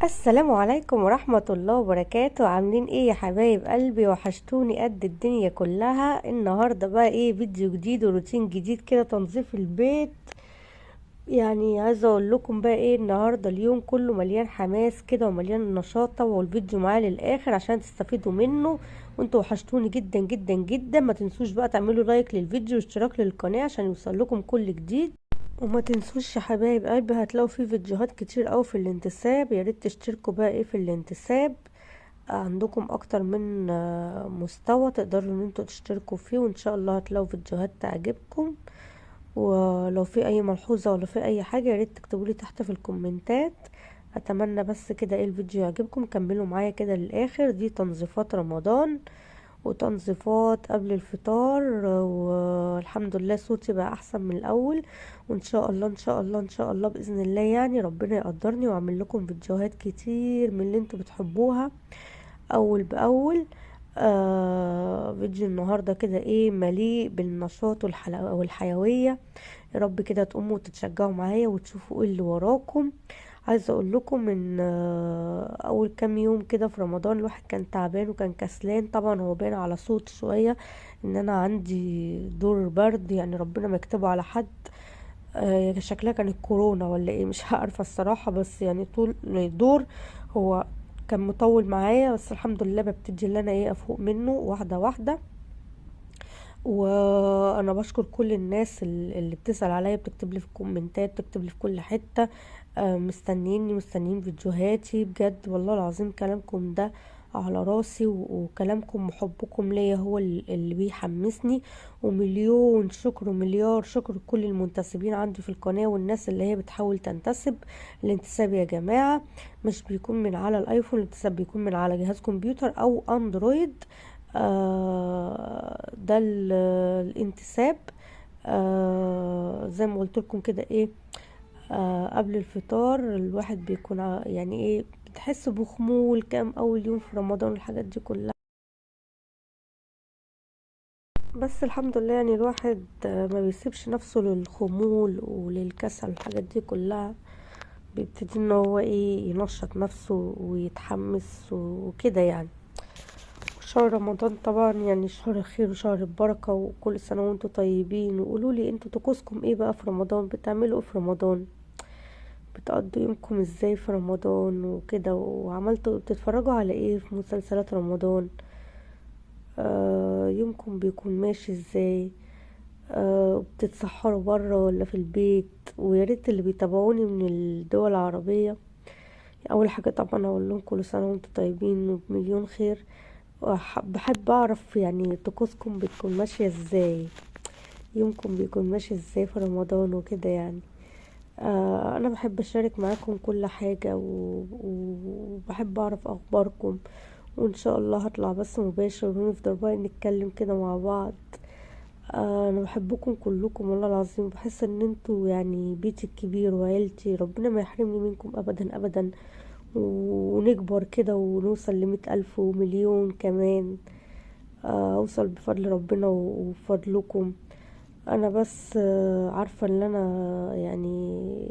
السلام عليكم ورحمة الله وبركاته. عاملين ايه يا حبايب قلبي؟ وحشتوني قد الدنيا كلها. النهاردة بقى ايه، فيديو جديد وروتين جديد كده، تنظيف البيت. يعني عايزة اقول لكم بقى ايه، النهاردة اليوم كله مليان حماس كده ومليان نشاطة، والفيديو معايا للاخر عشان تستفيدوا منه. وانتوا وحشتوني جدا جدا جدا. ما تنسوش بقى تعملوا لايك للفيديو واشتراك للقناة عشان يوصل لكم كل جديد. وما تنسوش يا حبايب قلبي، هتلاقوا فيه فيديوهات كتير قوي في الانتساب، يا ريت تشتركوا بقى ايه في الانتساب. عندكم اكتر من مستوى تقدروا ان انتوا تشتركوا فيه، وان شاء الله هتلاقوا فيديوهات تعجبكم. ولو في اي ملحوظة ولا في اي حاجة يا ريت تكتبوا لي تحت في الكومنتات. اتمنى بس كده ايه الفيديو يعجبكم، كملوا معايا كده للاخر. دي تنظيفات رمضان وتنظيفات قبل الفطار، والحمد لله صوتي بقى احسن من الاول. وان شاء الله ان شاء الله ان شاء الله باذن الله يعني ربنا يقدرني واعمل لكم فيديوهات كتير من اللي انتوا بتحبوها اول باول. فيديو النهارده كده ايه مليء بالنشاط والحيوية. يا رب كده تقوموا وتتشجعوا معايا وتشوفوا ايه اللي وراكم. عايزه اقول لكم ان اول كام يوم كده في رمضان الواحد كان تعبان وكان كسلان، طبعا هو باين على صوت شوية ان انا عندي دور برد، يعني ربنا ما يكتبه على حد. شكلها كانت كورونا ولا ايه مش عارفه الصراحة، بس يعني طول الدور هو كان مطول معايا، بس الحمد لله ببتدي ان انا ايه افوق منه واحدة واحدة. وانا بشكر كل الناس اللي بتسأل عليا، بتكتب لي في الكومنتات، بتكتب لي في كل حتة، مستنيني، مستنيين فيديوهاتي. بجد والله العظيم كلامكم ده على راسي، وكلامكم وحبكم ليا هو اللي بيحمسني. ومليون شكر ومليار شكر لكل المنتسبين عندي في القناة والناس اللي هي بتحاول تنتسب. الانتساب يا جماعة مش بيكون من على الايفون، الانتساب بيكون من على جهاز كمبيوتر او اندرويد. ده الانتساب. زي ما قلت لكم كده ايه، قبل الفطار الواحد بيكون يعني ايه بتحس بخمول كام اول يوم في رمضان والحاجات دي كلها، بس الحمد لله يعني الواحد ما بيسيبش نفسه للخمول وللكسل والحاجات دي كلها، بيبتدي ان هو ايه ينشط نفسه ويتحمس وكده يعني. شهر رمضان طبعا يعني شهر الخير وشهر البركة، وكل سنة وانتم طيبين. وقولوا لي انتوا طقوسكم ايه بقى في رمضان، بتعملوا ايه في رمضان، بتقضوا يومكم ازاي في رمضان وكده، وعملتوا بتتفرجوا على ايه في مسلسلات رمضان، يومكم بيكون ماشي ازاي، بتتسحروا بره ولا في البيت. ويا ريت اللي بيتابعوني من الدول العربية، اول حاجة طبعا اقول لهم كل سنة وانتم طيبين وبمليون خير. بحب اعرف يعني طقوسكم بتكون ماشية ازاي، يومكم بيكون ماشي ازاي في رمضان وكده يعني. انا بحب اشارك معاكم كل حاجة وبحب اعرف اخباركم، وان شاء الله هطلع بس مباشر ونفضل بقى نتكلم كده مع بعض. انا بحبكم كلكم والله العظيم، بحس ان انتوا يعني بيتي الكبير وعيلتي، ربنا ما يحرمني منكم ابدا ابدا، ونكبر كده ونوصل لمية ألف ومليون كمان. اوصل بفضل ربنا وفضلكم. انا بس عارفة ان انا يعني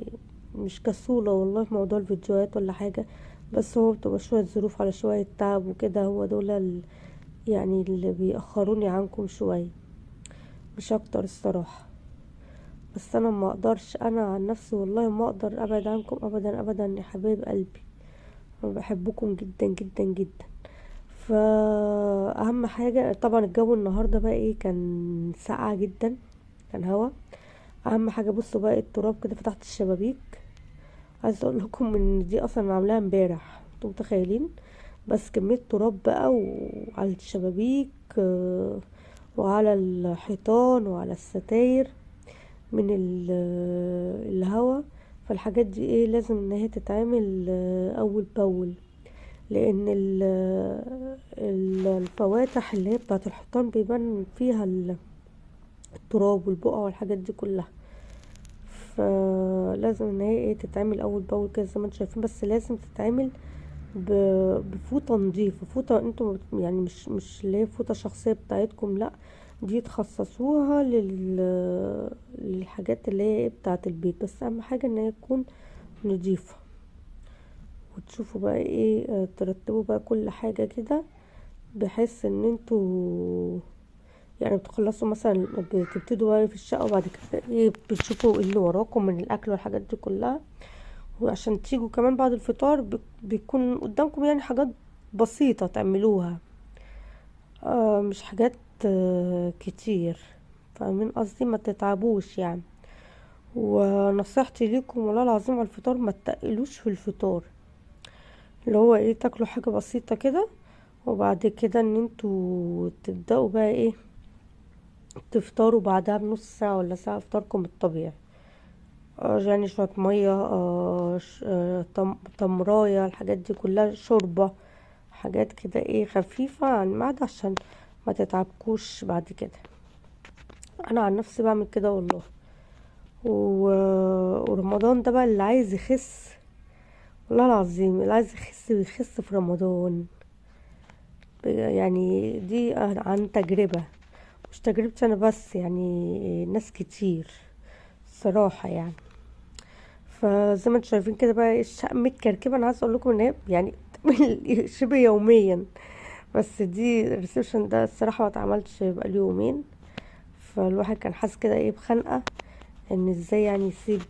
مش كسولة والله في موضوع الفيديوهات ولا حاجة، بس هو بتبقى شوية ظروف على شوية تعب وكده، هو دول يعني اللي بيأخروني عنكم شوية مش اكتر الصراحة. بس انا ما اقدرش، انا عن نفسي والله ما اقدر ابعد عنكم ابدا ابدا يا حبايب قلبي، انا بحبكم جدا جدا جدا. فاهم حاجة طبعا الجو النهاردة بقى ايه، كان ساقعة جدا، كان هوا. اهم حاجة بصوا بقى التراب كده، فتحت الشبابيك، عايزة اقول لكم ان دي اصلا عاملاها امبارح، انتوا متخيلين، بس كمية تراب بقى وعلى الشبابيك، وعلى الحيطان وعلى الستاير من الهوا. فالحاجات دي ايه لازم ان هي تتعمل، اول باول، لان الفواتح اللي هي بتاعت الحيطان بيبان فيها التراب والبقع والحاجات دي كلها، فلازم ان هي ايه تتعمل اول باول كده زي ما انتم شايفين. بس لازم تتعمل بفوطه نظيفة، فوطه انتوا يعني مش اللي هي فوطه شخصية بتاعتكم، لا دي تخصصوها للحاجات اللي هي ايه بتاعت البيت، بس اهم حاجة ان هي تكون نظيفة. وتشوفوا بقى ايه، ترتبوا بقى كل حاجة كده، بحيث ان انتوا يعني بتخلصوا مثلا بتبتدوا بقى في الشقة، وبعد كده ايه بتشوفوا ايه اللي وراكم من الاكل والحاجات دي كلها. وعشان تيجوا كمان بعد الفطار بيكون قدامكم يعني حاجات بسيطة تعملوها، مش حاجات كتير، فاهمين قصدي؟ ما تتعبوش يعني. ونصيحتي ليكم والله العظيم على الفطار، ما تقلوش في الفطار، اللي هو ايه، تاكلوا حاجة بسيطة كده، وبعد كده ان انتوا تبدأوا بقى ايه تفطروا بعدها بنص ساعة ولا ساعة افطاركم الطبيعي، يعني شوية مية، تمراية، الحاجات دي كلها، شوربة، حاجات كده ايه خفيفة على المعدة عشان ما تتعبكوش بعد كده. انا عن نفسي بعمل كده والله. ورمضان ده بقى اللي عايز يخس، والله العظيم اللي عايز يخس بيخس في رمضان، يعني دي عن تجربة، مش تجربتي انا بس، يعني ناس كتير الصراحة يعني. فزي ما انتم شايفين كده بقى الشقة متكركبة، انا عايزة اقول لكم ان هي يعني شبه يوميا، بس دي الريسبشن ده الصراحة ما اتعملش بقالي يومين، فالواحد كان حاسس كده ايه بخنقة، ان ازاي يعني يسيب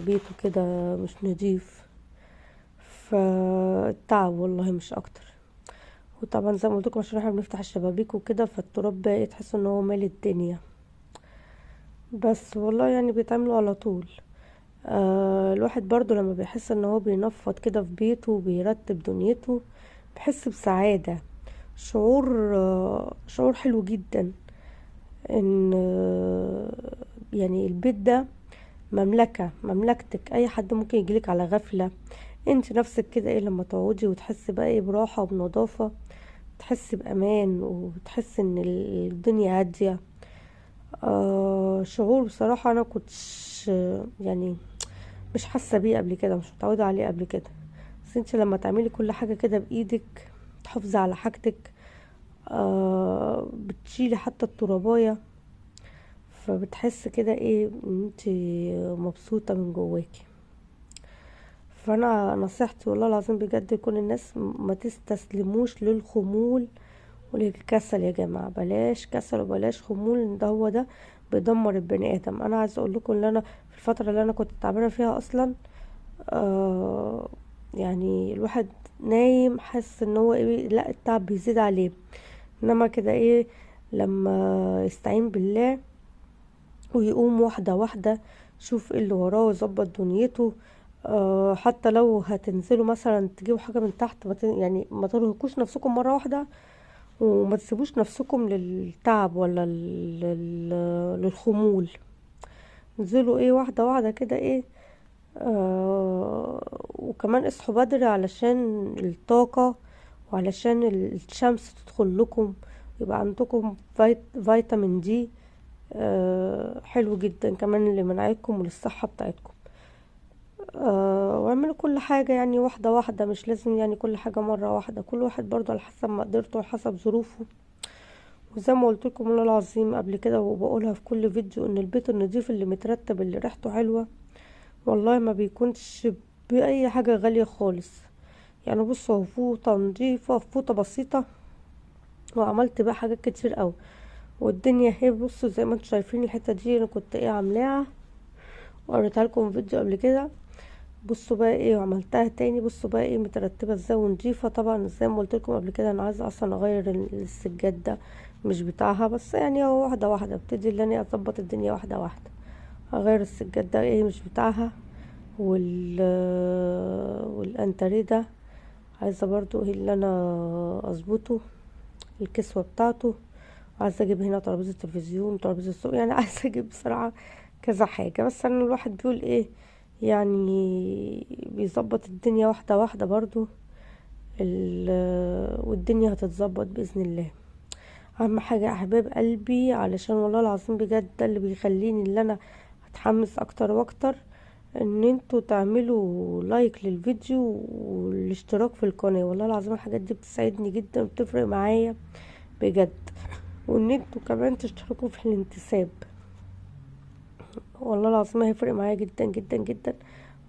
بيته كده مش نضيف، فالتعب والله مش اكتر. وطبعا زي ما قلت لكم عشان احنا بنفتح الشبابيك وكده، فالتراب بقى ايه تحس ان هو مالي الدنيا، بس والله يعني بيتعملوا على طول. الواحد برضو لما بيحس ان هو بينفض كده في بيته وبيرتب دنيته بيحس بسعادة، شعور حلو جدا، ان يعني البيت ده مملكة، مملكتك، اي حد ممكن يجيلك على غفلة، انت نفسك كده ايه لما تقعدي وتحسي بقى ايه براحة وبنظافة، تحسي بامان وتحسي ان الدنيا هادية. شعور بصراحة انا كنتش يعني مش حاسة بيه قبل كده، مش متعودة عليه قبل كده، بس انت لما تعملي كل حاجة كده بايدك، تحافظي على حاجتك، بتشيلي حتى التراباية، فبتحس كده ايه ان انت مبسوطة من جواكي. فانا نصيحتي والله العظيم بجد لكل الناس، ما تستسلموش للخمول وللكسل يا جماعة، بلاش كسل وبلاش خمول، ده هو ده بيدمر البني ادم. انا عايزة اقول لكم ان انا في الفترة اللي انا كنت تعبانة فيها اصلا، يعني الواحد نايم حاسس ان هو ايه، لا التعب بيزيد عليه، انما كده ايه لما يستعين بالله ويقوم واحدة واحدة، شوف ايه اللي وراه ويظبط دنيته. حتى لو هتنزلوا مثلا تجيبوا حاجة من تحت، ما ترهقوش نفسكم مرة واحدة، وما تسيبوش نفسكم للتعب ولا للخمول، انزلوا ايه واحدة واحدة كده ايه. وكمان اصحوا بدري علشان الطاقة، وعلشان الشمس تدخل لكم، يبقى عندكم فيتامين دي، حلو جدا كمان لمناعتكم وللصحة بتاعتكم. واعملوا كل حاجة يعني واحدة واحدة، مش لازم يعني كل حاجة مرة واحدة، كل واحد برضو على حسب مقدرته وحسب ظروفه. وزي ما قلت لكم والله العظيم قبل كده وبقولها في كل فيديو، ان البيت النظيف اللي مترتب اللي ريحته حلوة والله ما بيكونش بأي حاجة غالية خالص. يعني بصوا هو فوطة نظيفة، فوطة بسيطة، وعملت بقى حاجات كتير قوي، والدنيا اهي. بصوا زي ما انتم شايفين الحتة دي انا كنت ايه عاملاها وقريتها لكم في فيديو قبل كده، بصوا بقى ايه وعملتها تاني، بصوا بقى ايه مترتبة ازاي ونضيفة. طبعا زي ما قلت لكم قبل كده انا عايزة اصلا اغير السجاد ده مش بتاعها، بس يعني هو واحدة واحدة ابتدي ان انا اظبط الدنيا واحدة واحدة، اغير السجاد ده ايه مش بتاعها، والانتريه ده عايزة برضو ايه اللي انا اظبطه الكسوة بتاعته، عايزة اجيب هنا ترابيزة تلفزيون وترابيزة سوق، يعني عايزة اجيب بصراحة كذا حاجة، بس انا الواحد بيقول ايه يعني بيظبط الدنيا واحدة واحدة برضو، والدنيا هتتظبط بإذن الله. اهم حاجة يا احباب قلبي، علشان والله العظيم بجد ده اللي بيخليني اللي انا اتحمس اكتر واكتر، ان انتوا تعملوا لايك للفيديو والاشتراك في القناة، والله العظيم الحاجات دي بتساعدني جدا وبتفرق معايا بجد، وان انتوا كمان تشتركوا في الانتساب، والله العظيم هيفرق معايا جدا جدا جدا،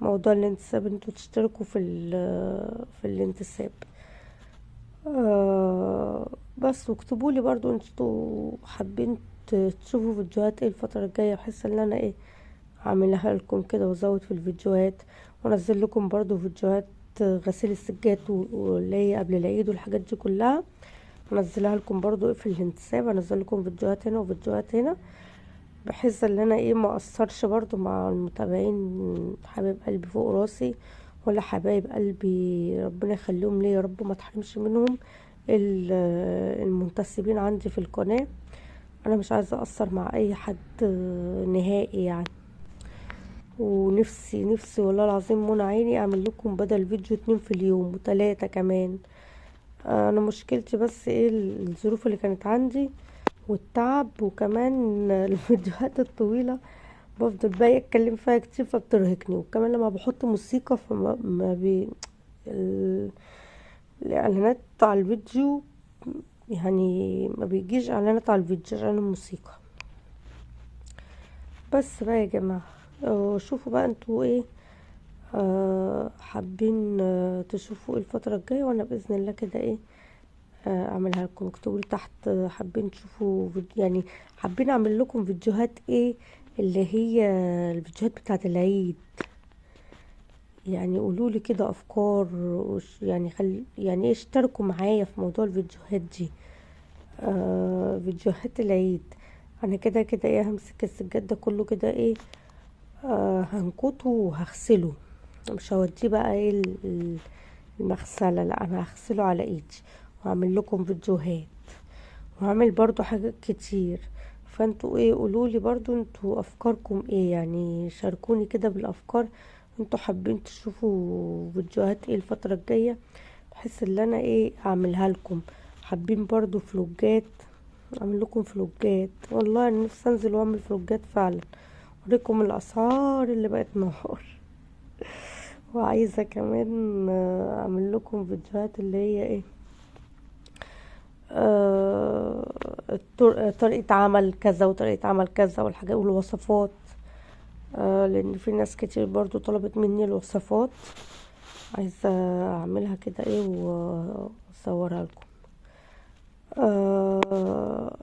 موضوع الانتساب، انتوا تشتركوا في الانتساب. بس واكتبوا لي برضو انتوا حابين تشوفوا فيديوهات ايه الفترة الجاية، بحيث ان انا ايه اعملها لكم كده وازود في الفيديوهات، وانزل لكم برضو فيديوهات غسيل السجاد واللي هي قبل العيد والحاجات دي كلها، انزلها لكم برضو في الانتساب. انزل لكم فيديوهات هنا وفيديوهات هنا، بحيث ان انا ايه ما اقصرش برضو مع المتابعين حبايب قلبي فوق راسي، ولا حبايب قلبي ربنا يخليهم ليا يا رب، ما تحرمش منهم المنتسبين عندي في القناة. انا مش عايزة اقصر مع اي حد نهائي يعني. ونفسي نفسي والله العظيم منى عيني اعمل لكم بدل فيديو 2 في اليوم و3 كمان. انا مشكلتي بس ايه الظروف اللي كانت عندي والتعب، وكمان الفيديوهات الطويلة بفضل بقى اتكلم فيها كتير فبترهقني، وكمان لما بحط موسيقى فما ما بي الاعلانات على الفيديو، يعني ما بيجيش اعلانات على الفيديو عشان الموسيقى. بس بقى يا جماعة، شوفوا بقى انتوا ايه حابين تشوفوا ايه الفترة الجاية، وانا بإذن الله كده ايه اعملها لكم. اكتبوا لي تحت حابين تشوفوا يعني حابين اعمل لكم فيديوهات ايه، اللي هي الفيديوهات بتاعه العيد، يعني قولوا لي كده افكار، يعني يعني ايه، اشتركوا معايا في موضوع الفيديوهات دي، فيديوهات العيد. انا كده كده ايه همسك السجاد ده كله كده ايه، هنكته وهغسله، مش هوديه بقى ايه المغسله، لا انا هغسله على ايدي وهعمل لكم فيديوهات، وهعمل برضو حاجات كتير. فانتوا ايه قولوا لي برضو انتوا افكاركم ايه، يعني شاركوني كده بالافكار، انتوا حابين تشوفوا فيديوهات ايه الفترة الجاية، بحيث ان انا ايه اعملها لكم. حابين برضو فلوجات، اعمل لكم فلوجات، والله انا نفسي انزل واعمل فلوجات فعلا، اوريكم الاسعار اللي بقت نار. وعايزة كمان اعمل لكم فيديوهات اللي هي ايه، طريقة عمل كذا وطريقة عمل كذا والحاجات والوصفات، لان في ناس كتير برضو طلبت مني الوصفات، عايزة اعملها كده ايه واصورها لكم.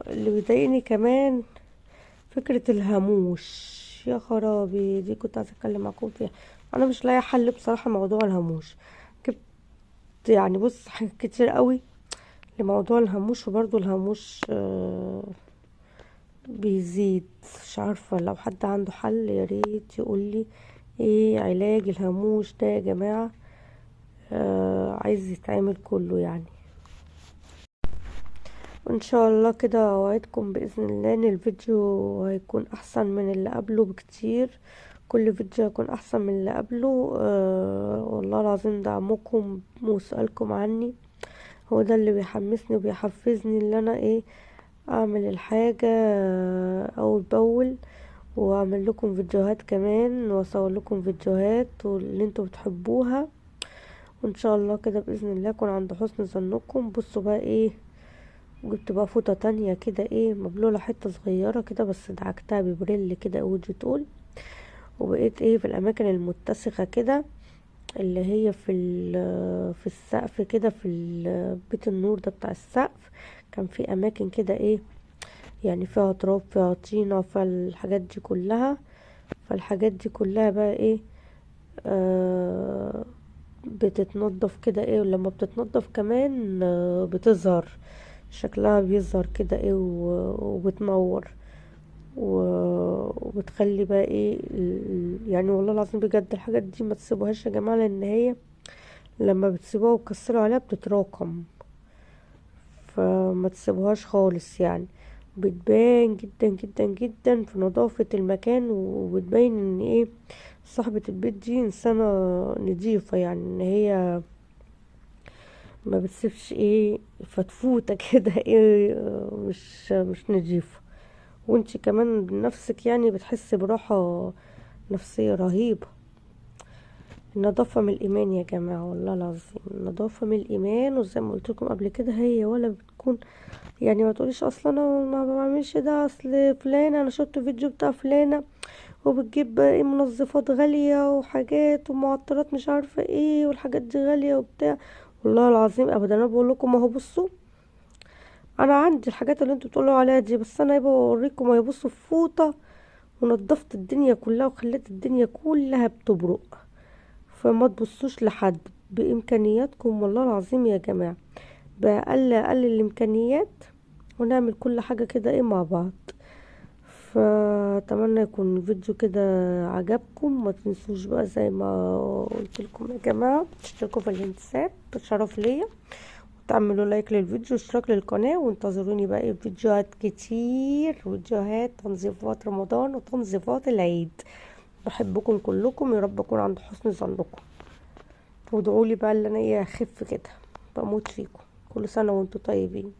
اللي بيضايقني كمان فكرة الهاموش، يا خرابي دي كنت عايزة اتكلم معاكم فيها. انا مش لاقي حل بصراحة موضوع الهاموش، جبت يعني بص حاجات كتير قوي لموضوع الهاموش، وبرضو الهاموش بيزيد، مش عارفة لو حد عنده حل يا ريت يقولي ايه علاج الهاموش ده يا جماعة، عايز يتعمل كله يعني. وان شاء الله كده اوعدكم باذن الله ان الفيديو هيكون احسن من اللي قبله بكتير، كل فيديو هيكون احسن من اللي قبله. والله العظيم دعمكم وسؤالكم عني هو ده اللي بيحمسني وبيحفزني ان انا ايه اعمل الحاجة اول باول، واعمل لكم فيديوهات كمان واصور لكم فيديوهات واللي انتوا بتحبوها. وان شاء الله كده باذن الله اكون عند حسن ظنكم. بصوا بقى ايه، جبت بقى فوطه تانية كده ايه مبلوله حته صغيره كده بس دعكتها ببريل كده ودي تقول، وبقيت ايه في الاماكن المتسخه كده اللي هي في السقف كده، في بيت النور ده بتاع السقف كان في اماكن كده ايه يعني فيها تراب فيها طينه فالحاجات دي كلها، فالحاجات دي كلها بقى ايه بتتنضف كده ايه، ولما بتتنضف كمان بتظهر شكلها بيظهر كده ايه وبتنور وبتخلي بقى ايه يعني والله العظيم بجد الحاجات دي ما تسيبوهاش يا جماعه، لان هي لما بتسيبوها وتكسروا عليها بتتراكم، فما تسيبوهاش خالص يعني، بتبان جدا جدا جدا في نظافه المكان، وبتبين ان ايه صاحبه البيت دي انسانه نظيفه، يعني ان هي ما بتسيبش ايه فتفوته كده ايه مش نظيفه، وانت كمان بنفسك يعني بتحسي براحه نفسيه رهيبه. النظافه من الايمان يا جماعه، والله العظيم النظافه من الايمان. وزي ما قلت لكم قبل كده هي ولا بتكون يعني ما تقوليش اصلا انا ما بعملش ده، اصل فلانه انا شفت فيديو بتاع فلانه وبتجيب بقى ايه منظفات غالية وحاجات ومعطرات مش عارفه ايه، والحاجات دي غالية وبتاع. والله العظيم ابدا، انا بقول لكم اهو، بصوا انا عندي الحاجات اللي انتوا بتقولوا عليها دي، بس انا يبقى اوريكم اهي. بصوا فوطه ونضفت الدنيا كلها وخليت الدنيا كلها بتبرق. فما تبصوش لحد، بامكانياتكم والله العظيم يا جماعة، باقل اقل الامكانيات، ونعمل كل حاجة كده ايه مع بعض. فاتمنى يكون الفيديو كده عجبكم. ما تنسوش بقى زي ما قلت لكم يا جماعة تشتركوا في الانتساب، شرف ليا، وتعملوا لايك للفيديو واشتراك للقناة، وانتظروني بقى في فيديوهات كتير، فيديوهات تنظيفات رمضان وتنظيفات العيد. بحبكم كلكم، يا رب اكون عند حسن ظنكم، وادعوا لي بقى اللي انا ايه اخف كده، بموت فيكم. كل سنة وانتم طيبين.